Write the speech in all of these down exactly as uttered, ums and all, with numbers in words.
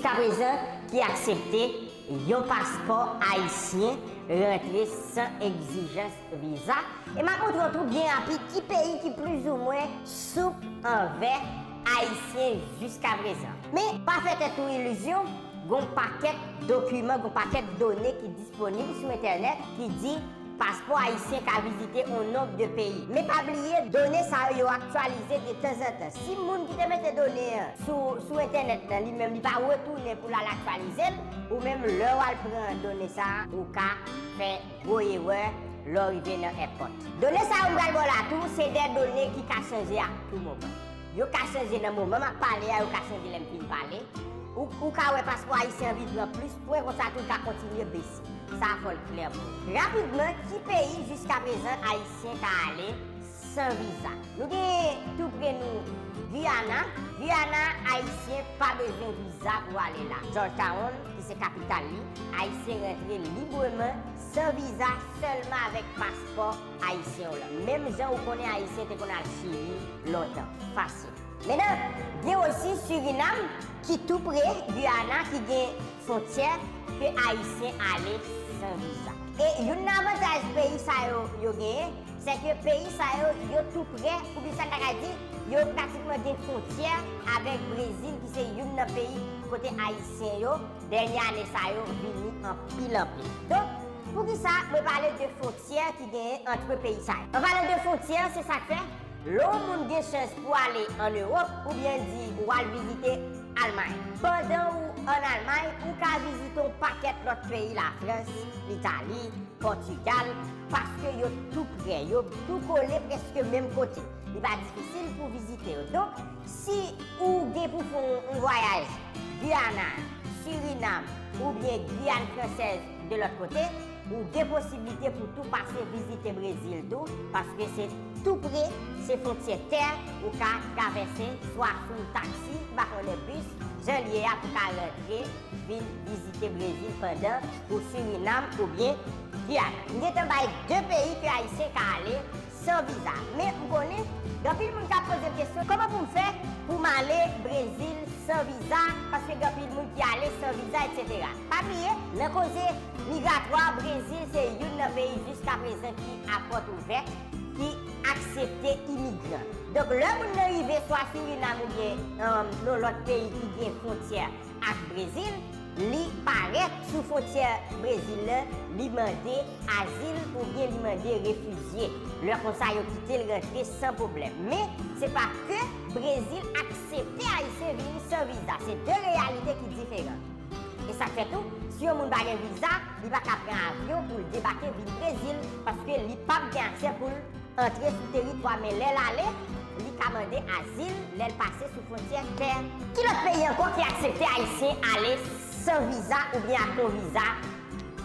Aprezan ki aksepte yon paspò ayisyen rantre san egzijans viza. E m ap montre w tou byen rapid ki peyi ki plizoumwen soup anvè ayisyen jiskaprezan. Men, pa fè tèt ou ilizyon, gon pakèt dokiman, gon pakèt done ki disponib sou entènèt ki di paspò ayisyen ka vizite on nonb de peyi. Men pa bliye, done sa yo, yo aktyalize de tanzantan. Si moun ki te mete done an sou, sou entènèt lan, li menm, li pa retounen pou l al aktyalize l, ou menm, lè w al pran done sa a, ou ka fè gwo erè lè w rive nan èpòt. Done sa yo m pral ba w la tou, se de done ki ka chanje a tou moman. Yo ka chanje nan moman m ap pale a, yo ka chanje lè m fin pale. Ou, ou ka wè paspò ayisyen an vin pran plis pwen, konsa tou l ka kontinye bese. Sa fò l klè pou ou. Rapidman, ki peyi jiskaprezan ayisyen ka ale san viza? Nou gen tou pre nou Giyana. Giyana, ayisyen pa bezwen viza pou ale la. Georgetown, ki se kapital li, ayisyen rantre libreman, san viza, sèlman avèk paspò ayisyen w lan. Menm jan ou konnen ayisyen te konn al Chili lontan. Fasil. Mentnan, gen osi Sirinam, ki tou pre Giyana, ki gen fwontyè ke ayisyen ale san viza. E youn nan avantaj peyi sa yo, yo genyen, se ke peyi sa yo, yo tou pre, poukisa n ta ka di, yo pratikman gen fwontyè avèk Brezil, ki se youn nan peyi kote ayisyen yo, dènye ane sa yo, vini anpil, anpil. Donk, poukisa mwen pale de fwontyè ki genyen ant peyi sa yo? An palan de fwontyè, se sa k fè, lè yon moun gen chans pou ale ann Ewòp, oubyen di ou al vizite Almay. Pandan ou ann Almay, ou ka vizite yon pakèt lòt peyi, Lafrans, Litali, Pòtigal, paske yo tou pre, yo tou kole, prèske menm kote. Li pa difisil pou vizite yo. Donk, si ou gen pou fè yon, yon vwayaj Giyana, Sirinam oubyen Giyàn fransèz de lòt kote, ou gen posiblite pou tou pase vizite Brezil tou, paske se tou pre, se fwontyè tè, ou ka travèse swa sou taksi, m pa konnen bis, jan l ye a pou ka rantre vin vizite Brezil pandan ou Sirinam oubyen Giyana. M gentan bay de peyi ke ayisyen ka ale san viza. Men m konnen gen anpil moun k ap poze m kesyon, kòman pou m fè pou m ale Brezil san viza, paske gen anpil moun ki ale san viza, etsetera. Pa bliye, nan koze migratwa, Brezil se youn nan peyi jiskaprezan ki a pòt ouvè, ki aksepte imigran. Donk, lè moun nan rive swa Sirinam oubyen, um, nan lòt peyi ki gen fwontyè ak Brezil, li parèt sou fwontyè Brezil lan, li mande azil oubyen li mande refijye. Lè konsa, yo kite l rantre san pwoblèm. Men, se pa ke Brezil aksepte ayisyen vini san viza. Se de reyalite ki diferan. E sa k fè tou, si yon moun pa gen viza, li pa ka pran avyon pou l debake vin Brezil, paske li p ap gen aksè pou l antre sou teritwa, men lè l ale, li ka mande azil lè l pase sou fwontyè tè. Ki lòt peyi ankò ki aksepte ayisyen ale san viza oubyen ak yon viza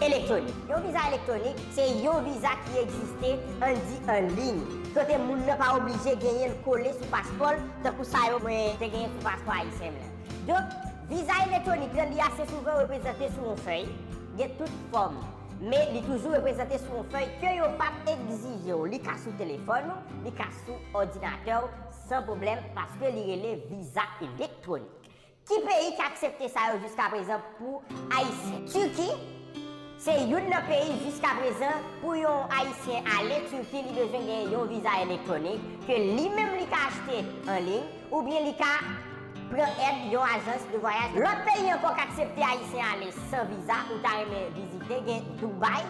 elektwonik? Yon viza elektwonik, se yon viza ki egziste, ann di, an liy, kote moun nan pa oblije genyen l kole sou paspò l, tankou sa yo mwen te genyen sou paspò ayisyen m lan. Donk, viza elektwonik lan, li ase souvan reprezante sou yon fèy, gen tout fòm, men li toujou reprezante sou yon fèy ke yo p ap egzije w. Li ka sou telefòn ou, li ka sou òdinatè w, san pwoblèm, paske li rele viza elektwonik. Ki peyi ki aksepte sa yo jiskaprezan pou Ayisyen? Tiki, se youn nan peyi jiskaprezan, pou yon Ayisyen ale Tiki, li bezwen gen yon viza elektwonik ke li menm li ka achte an liy, oubyen li ka pran èd yon ajans de vwayaj. Lòt peyi ankò k aksepte Ayisyen ale san viza, ou ta renmen vizite, gen Dubai.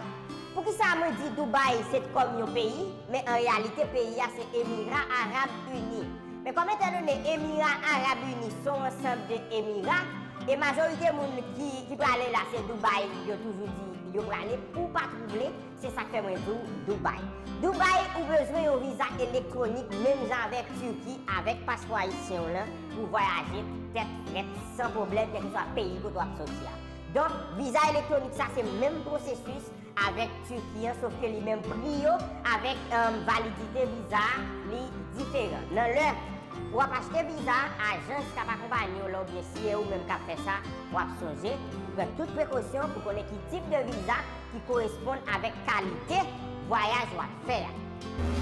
Poukisa mwen di Dubai se kòm yon peyi, men an reyalite peyi a se Emira Arab Ini. Men kòm etandone Emira Arab Ini se yon ansanm de emira, e majorite moun ki, ki prale la se Dubai, yo toujou di yo prale pou pa twouble, se sa k fè mwen di w Dubai. Dubai, ou bezwen yon viza elektwonik, menm jan avèk Tiki, avèk paspò ayisyen w lan, pou vwayaje tèt frèt, san pwoblèm, kèlkeswa peyi kote w ap soti a. Donk, viza elektwonik sa, se menm pwosesis avèk Tiki an, sof ke li menm pri yo avèk, um, validite viza a, li diferan. Nan lè w ap achte viza, ajans k ap akonpanye w la oubyen si e ou menm k ap fè sa, w ap sonje pou pran tout prekosyon pou konnen ki tip de viza ki koresponn avèk kalite vwayaj w ap fè a.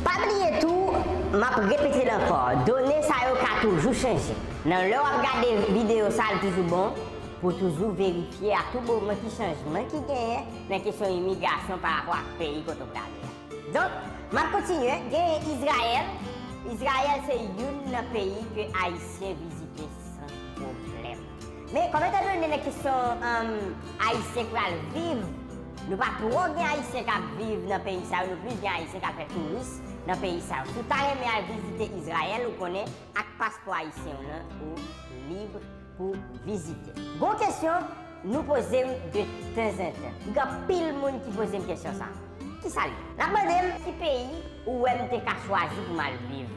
Pa bliye tou, m ap repete l ankò, done sa yo ka toujou chanje. Nan lè w ap gade videyo sa, l toujou bon Pou toujou verifye a tou moman ki chanjman ki genyen nan kesyon imigrasyon pa rapò ak peyi kote w prale a. Donk, m ap kontinye, gen Izrayèl. Izrayèl se youn nan peyi ke Ayisyen vizite san pwoblèm. Men, kòm etan done nan kesyon um, Ayisyen k pral viv, nou pa twò gen Ayisyen k ap viv nan peyi sa yo, nou plis gen Ayisyen k ap fè touris nan peyi sa yo. Si w ta renmen al vizite Izrayèl, ou konnen ak paspò ayisyen w lan, ou lib pou vizite. Gon kesyon nou poze m de tanzantan. Gen anpil moun ki poze m kesyon sa. Kisa l ye? N ap mande m ki peyi ou wè m te ka chwazi pou m al viv.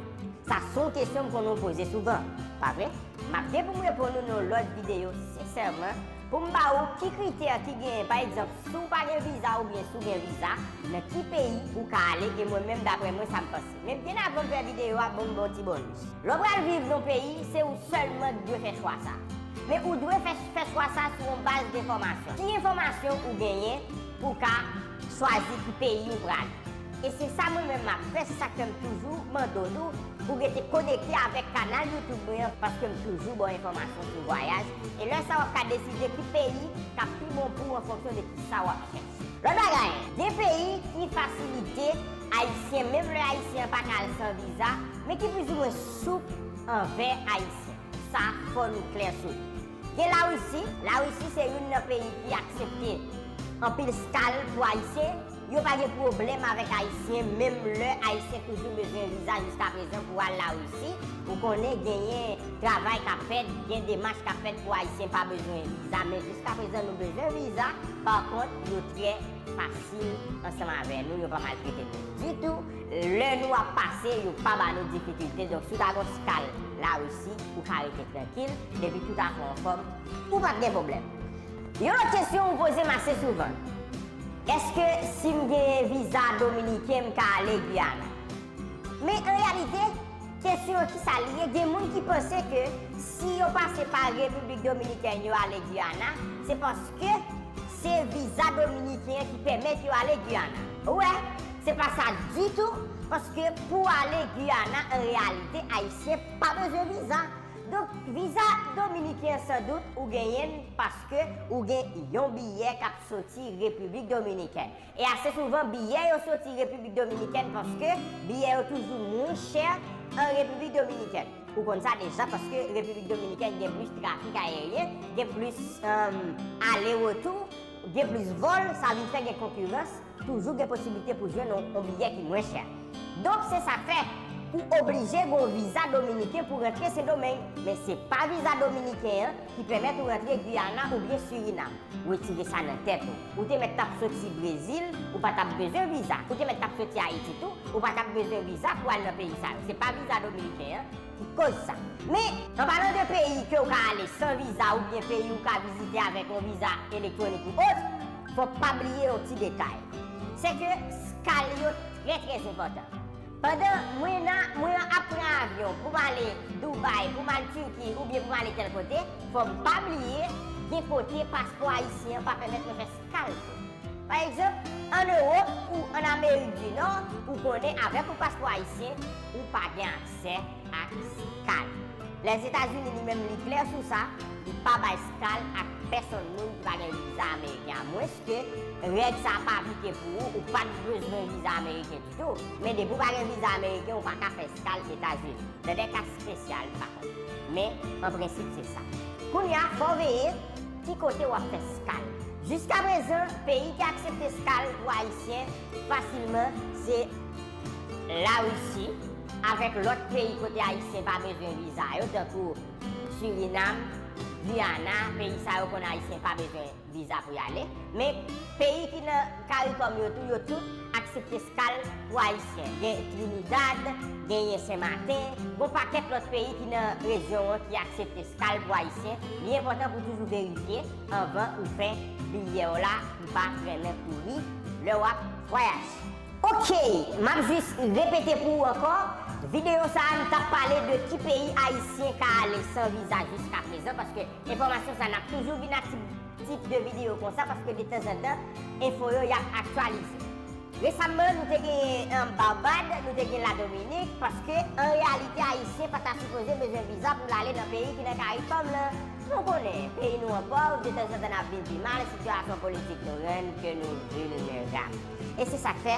Sa se yon kesyon m konnen w poze souvan, pa vre? M ap gen pou m reponn ou nan yon lòt videyo, sensèman, pou m ba ou ki kritè ki genyen. Pa egzanp, si w pa gen viza oubyen si w gen viza, nan ki peyi ou ka ale, e mwen menm, daprè mwen, sa m panse. Men byen avan m fè videyo a, ban m ba w ti bonus. Lè w pral viv nan yon peyi, se ou sèlman ki dwe fè chwa sa. Men ou dwe fè, fè chwa sa sou yon baz de enfòmasyon. Ki enfòmasyon ou genyen pou w ka chwazi ki peyi ou prale? E se sa mwen menm m ap fè, se sa k fè m toujou mande w tou pou w rete konekte avèk kanal YouTube mwen an, paske m toujou ba w enfòmasyon sou vwayaj. E lè sa w ap ka deside ki peyi k ap pi bon pou ou an fonksyon de kisa w ap chèche. Lòt bagay, gen peyi ki fasilite Ayisyen, menm lè Ayisyen an pa ka al san viza, men ki plizoumwen soup anvè Ayisyen. Sa, fò nou klè sou li. Gen Larisi. Larisi se youn nan peyi ki aksepte anpil skal pou Ayisyen. Yo pa gen pwoblèm avèk Ayisyen, menm lè Ayisyen toujou bezwen viza jiskaprezan pou al Larisi. Ou konnen genyen travay k ap fèt, gen demach k ap fèt pou Ayisyen pa bezwen viza, men jiskaprezan nou bezwen viza. Pa kont, yo trè fasil ansanm avè nou, yo pa maltrete nou ditou. Lè nou ap pase, yo pa ba nou difikilte. Donk, si w ta gon skal Larisi, ou ka rete trankil, depi tout afè w anfòm, ou p ap gen pwoblèm. Yon lòt kesyon ou poze m ase souvan, èske si m gen viza dominiken, m ka ale Giyana? Men an reyalite, kesyon an kisa li ye, gen moun ki panse ke si yo pase pa Repiblik Dominikèn yo ale Giyana, se paske se viza dominiken an ki pèmèt yo ale Giyana. Ou wè, se pa sa ditou, paske pou ale Giyana, an reyalite, Ayisyen pa bezwen viza. Donk, viza dominiken an, sandout, ou genyen l paske ou gen yon biyè k ap soti Repiblik Dominikèn. E ase souvan, biyè yo soti Repiblik Dominikèn paske biyè yo toujou mwen chè an Repiblik Dominikèn. Ou konn sa deja paske Repiblik Dominikèn gen plis trafik ayeryen, gen plis um, ale retou, gen plis vòl, sa vin fè gen konkirans, toujou gen posiblite pou jwenn yon, yon biyè ki mwen chè. Donk, se sa k fè ou oblije gen yon viza dominiken pou rantre Sendomeng, men se pa viza dominiken an ki pèmèt ou rantre Giyana oubyen Sirinam. Retire sa nan tèt ou. Ou te mèt t ap soti Brezil, ou pa t ap bezwen viza. Ou te mèt t ap soti Ayiti tou, ou pa t ap bezwen viza pou al nan peyi sa yo. Se pa viza dominiken an ki koz sa. Men, an palan de peyi ke w ka ale san viza oubyen peyi ou ka vizite avèk yon viza elektwonik ou ot, fò w pa bliye yon ti detay. Se ke skal yo trè, trè enpòtan. Pandan mwen nan, mwen ap pran avyon pou m ale Dubai, pou m al Turki oubyen pou m ale tèl kote, fò m pa bliye gen kote paspò ayisyen an pa pèmèt mwen fè skal tou. Pa egzanp, ann Ewòp ou ann Amerik di Nò, ou konnen avèk yon paspò ayisyen, ou pa gen aksè ak skal. Lèzetazini li menm li klè sou sa, li pa bay skal ak pèsonn moun ki pa gen viza ameriken, amwenske règ sa a pa aplike pou ou, ou pa t bezwen viza ameriken ditou. Men depi w pa gen viza ameriken, ou pa ka fè skal Etazini. Nan de ka espesyal, pa kont. Men, an prensip, se sa. Kounye a, fò w veye ki kote w ap fè skal. Jiskaprezan, peyi ki aksepte skal pou Ayisyen fasilman, se Larisi, avèk lòt peyi kote Ayisyen pa bezwen viza yo, tankou Sirinam, Giyana, peyi sa yo konn Ayisyen pa bezwen viza pou y ale. Men peyi ki nan Karikòm yo tou, yo tout aksepte skal pou Ayisyen. Gen Trinidad, genyen Senmaten, gon pakèt lòt peyi ki nan rejyon an ki aksepte skal pou Ayisyen. Li enpòtan pou toujou verifye anvan ou fè biyè w la pou pa trennen kouri lè w ap vwayaje. Ok, m ap jis repete pou ou ankò. Videyo sa a, m t ap pale de ki peyi Ayisyen ka ale san viza jiskaprezan, paske enfòmasyon sa, n ap toujou vin ak ti, tip de videyo konsa, paske detanzantan, enfo yo, y ap aktyalize. Resamman, nou te gen, um, Barbad, nou te gen Ladominik, paske, an reyalite, Ayisyen pa ta sipoze bezwen viza pou l ale nan peyi ki nan Karikòm lan. Nou konnen, peyi nou an pòv, detanzantan n ap vin pi mal, sitiyasyon politik nou rann ke nou vilnerab. E se sa k fè,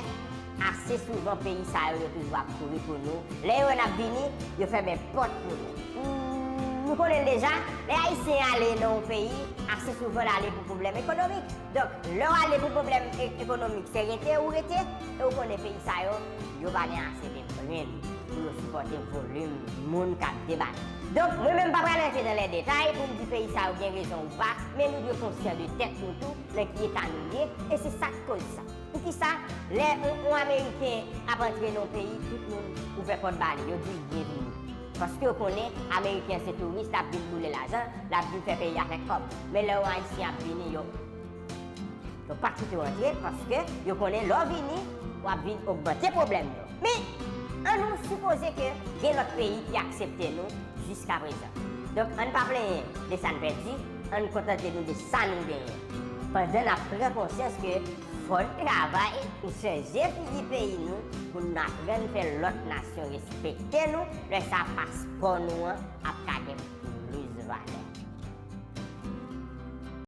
ase souvan peyi sa yo, yo toujou ap kouri pou nou. Lè yo wè n ap vini, yo fèmen pòt pou nou. Hmm, nou konnen l deja, lè Ayisyen ale nan yon peyi, ase souvan l ale pou pwoblèm ekonomik. Donk, lè w ale pou pwoblèm e- ekonomik, se rete ou rete, e ou konnen peyi sa yo, yo pa gen ase de brenn pou yo sipòte volim moun k ap debake. Donk, mwen menm pa pral rantre nan lè detay pou m di peyi sa yo gen rezon ou pa, men nou dwe konsyan de tèt nou tou, nan ki eta nou ye, e se sa k koz sa. Poukisa, lè yon, yon Ameriken ap antre nan yon peyi, tout moun ouvè pòt ba li, yo di l byenvini? Paske yo konnen Ameriken se touris, l ap vin boule lajan, l ap vin fè peyi a fè kòb. Men lè yon Ayisyen ap vini, yo, yo pa kite w antre, paske yo konnen lè w vini, w ap vin ogmante pwoblèm yo. Men, ann nou sipoze ke gen lòt peyi ki aksepte nou jiskaprezan. Donk, ann pa plenyen de sa n pèdi, ann kontante nou de sa nou genyen. Pandan n ap pran konsyans ke fò n travay pou chanje figi peyi nou, pou n aprann fè lòt nasyon respekte nou, lè sa paspò nou an ap ka gen plis valè.